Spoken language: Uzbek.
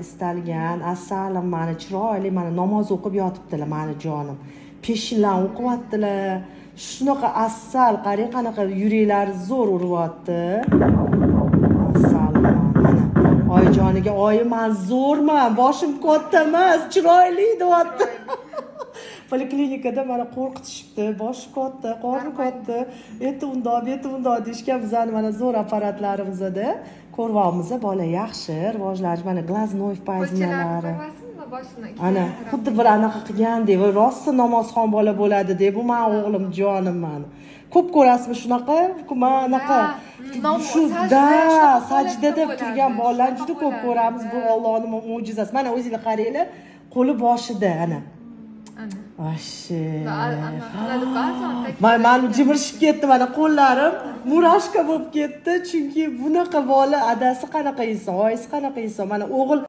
Istalgan asalim mani, chiroyli, mana namoz o'qib yotibdilar, mani jonim, peshinlarni o'qiyaptilar. Shunaqa asal, qarang, qanaqa yuraklari zo'r uryapti. Asalim, mana oyijoniga: "Oyi, man zo'rman, boshim katta emas, chiroyli", deyapti. Poliklinikada mana qo'rqitishibdi: boshi katta, qorni katta, eti undoq, beti bundoq deyishgan. Bizani mana zo'r apparatlarimizda ko'ryapmiz, bola yaxshi rivojlanish, mana глазной Ko'chalarni впадина lari. Ko'rmasinmi boshini ikki Ana tarafdan? Xuddi bir anaqa qilgandek va rosa namozxon bola bo'ladi deb. Bu mani o'g'lim, jonim mani. Ko'p ko'rasizmi shunaqa? Man anaqa shu sajda, da shunaqa sajdada holatda turgan bo'ladi, bolalarni juda shunaqa ko'p bo'ladi, ko'ramiz. Bu da. Ollohni mo'jizasi. Mana, o'zinglar qaranglar, qo'li boshida, ana. Ana. Вообще. Ana qiladi-ku azon. Man jimirishib ketdi, mana qo'llarim мурашка bo'lib ketdi, chunki bunaqa bola adasi qanaqa inson, oyisi qanaqa inson, mana o'g'il.